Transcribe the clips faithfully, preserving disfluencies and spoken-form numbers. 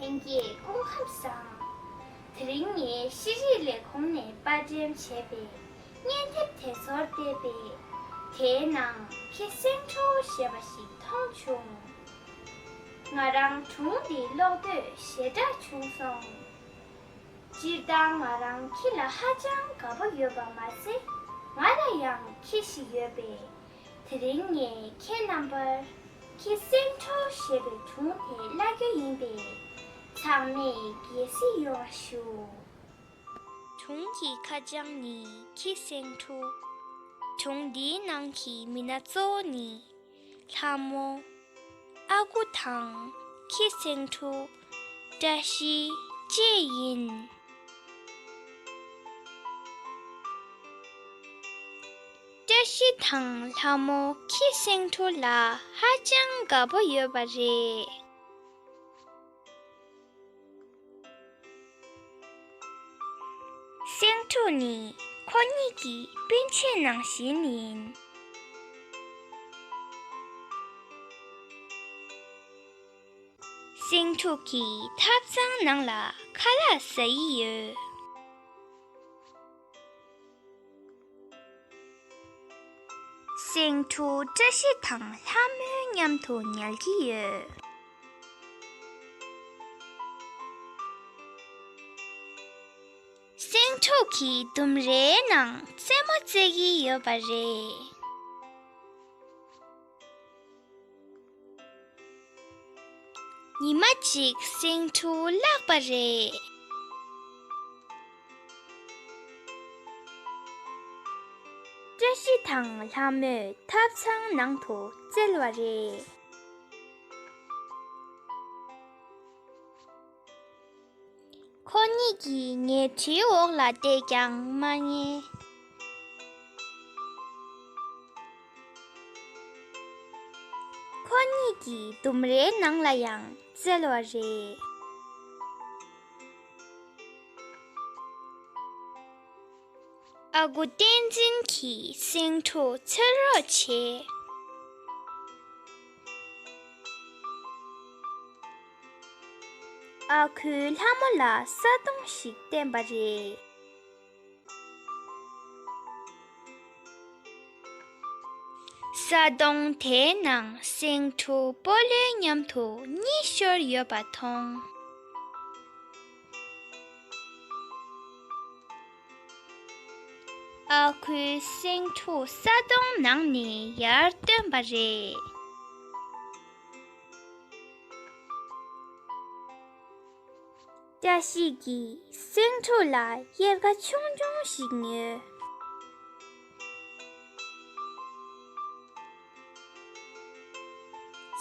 ལྷན་རྒྱས་སྐུ་ཁམས་བཟང་། དེ་རིང་ངས་ཤེས་རིག་ལས་ཁུངས་ནས་པར་འགྲེམས་བྱས་པའི་བརྙན་དེབ་དེ་ཚོར་བལྟས་པས། དེའི་ནང་ཁྱི་སེང་ཕྲུག་ཞེས་པ་ཞིག་མཐོང་བྱུང་། ང་རང་སྒྲུང་འདི་ཀློག་འདོད་ཞེ་དྲག་བྱུང་སོང་། སྤྱིར་བཏང་ང་རང་ཁྱི་ལ་ཧ་ཅང་དགའ་པོ་ཡོད་པ་མ་ཟད། ང་ལ་ཡང་ཁྱི་ཞིག་ཡོད་པས། དེ་རིང་ངས་ཁྱེད་རྣམ་པར་ཁྱི་སེང་ཕྲུག་ཞེས་པའི་སྒྲུང་དེ་བཀླག་རྒྱུ་ཡིན་པས། ཚང་མས་དགྱེས་གཟིགས་ཡོང་བ་ཞུ། སྒྲུང་གི་ཁ་བྱང་ནི་ཁྱི་སེང་ཕྲུག་སྒྲུང་འདིའི་ནང་གི་མི་སྣ་གཙོ་བོ་ནི། ལྷ་མོ། ཨ་ཁུ་དང་ཁྱི་སེང་ཕྲུག་བཀྲ་ཤིས་བཅས་ཡིན། བཀྲ་ཤིས་དང་ལྷ་མོ་ཁྱི་སེང་ཕྲུག་ལ་ཧ་ཅང་དགའ་པོ་ཡོད་པ་རེད། སེང་ཕྲུག་ནི་ཁོ་གཉིས་ཀྱི་སྤུན་མཆེད་ནང་བཞིན་ཡིན། སེང་ཕྲུག་གི་ཐབ་ཚང་ནང་ལ་ཁ་ལག་ཟ་ཡི་ཡོད། སེང་ཕྲུག་བཀྲ་ཤིས་དང་ལྷ་མོའི་མཉམ་དུ་ཉལ་གྱི་ཡོད། སེང་ཕྲུག་གི་ལྡུམ་རའི་ནང་རྩེད་མོ་རྩེ་གི་ཡོད་པ་རེད། ཉི་མ་གཅིག་སེང་ཕྲུག་བརླགས་པ་རེད། བཀྲ་ཤིས་དང་ལྷ་མོས་ཐབ་ཚང་ནང་དུ་བཙལ་བ་རེད། ཁོ་གཉིས་ཀྱིས་ཉལ་ཁྲིའི་འོག་ལ་བལྟས་ཀྱང་མ་རྙེད། ཁོ་གཉིས་ཀྱིས་ལྡུམ་རའི་ནང་ལ་ཡང་བཙལ་བ་རེད། ཨ་ཁུ་བསྟན་འཛིན་གྱིས་སེང་ཕྲུག་འཚོལ་རོགས་བྱས། ཨ་ཁུས་ལྷ་མོ་ལ་ས་དོང་ཞིག་བསྟན་པ་རེད། ས་དོང་དེའི་ནང་སེང་ཕྲུག་སྤོ་ལོའི་མཉམ་དུ་གཉིད་ཤོར་ཡོད་པ་མཐོང་། ཨ་ཁུས་སེང་ཕྲུག་ས་དོང་ནང་ནས་ཡར་བཏོན་པ་རེད། བཀྲ་ཤིས་ཀྱིས་སེང་ཕྲུག་ལ་གཡེར་ཁ་ཆུང་ཆུང་ཞིག་ཉོས།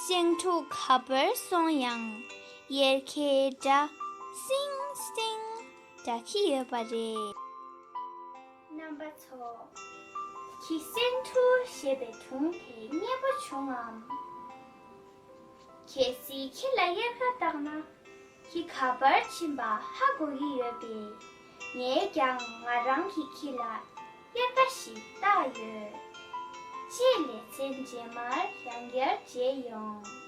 སེང་ཕྲུག་ག་པར་སོང་ཡང་གཡེར་ཁའི་སྒྲ་སིང་སིང་སྒྲོག་གི་ཡོད་པ་རེད། རྣམ་པ་ཚོ། ཁྱི་སེང་ཕྲུག་ཞེས་པའི་སྒྲུང་དེ་མཉེས་པོ་བྱུང་ངམ། གལ་སྲིད་ཁྱི་ལ་གཡེར་ཁ་བཏགས་ན། ཁྱི་ག་པར་ཕྱིན་པ་ཧ་གོ་གི་ཡོད་པས། ངས་ཀྱང་ང་རང་གི་ཁྱི་ལ་གཡེར་ཁ་ཞིག་བཏགས་ཡོད། ཅེས་ལེ་ཚན་རྗེས་མར་ཡང་བསྐྱར་མཇལ་ཡོང་།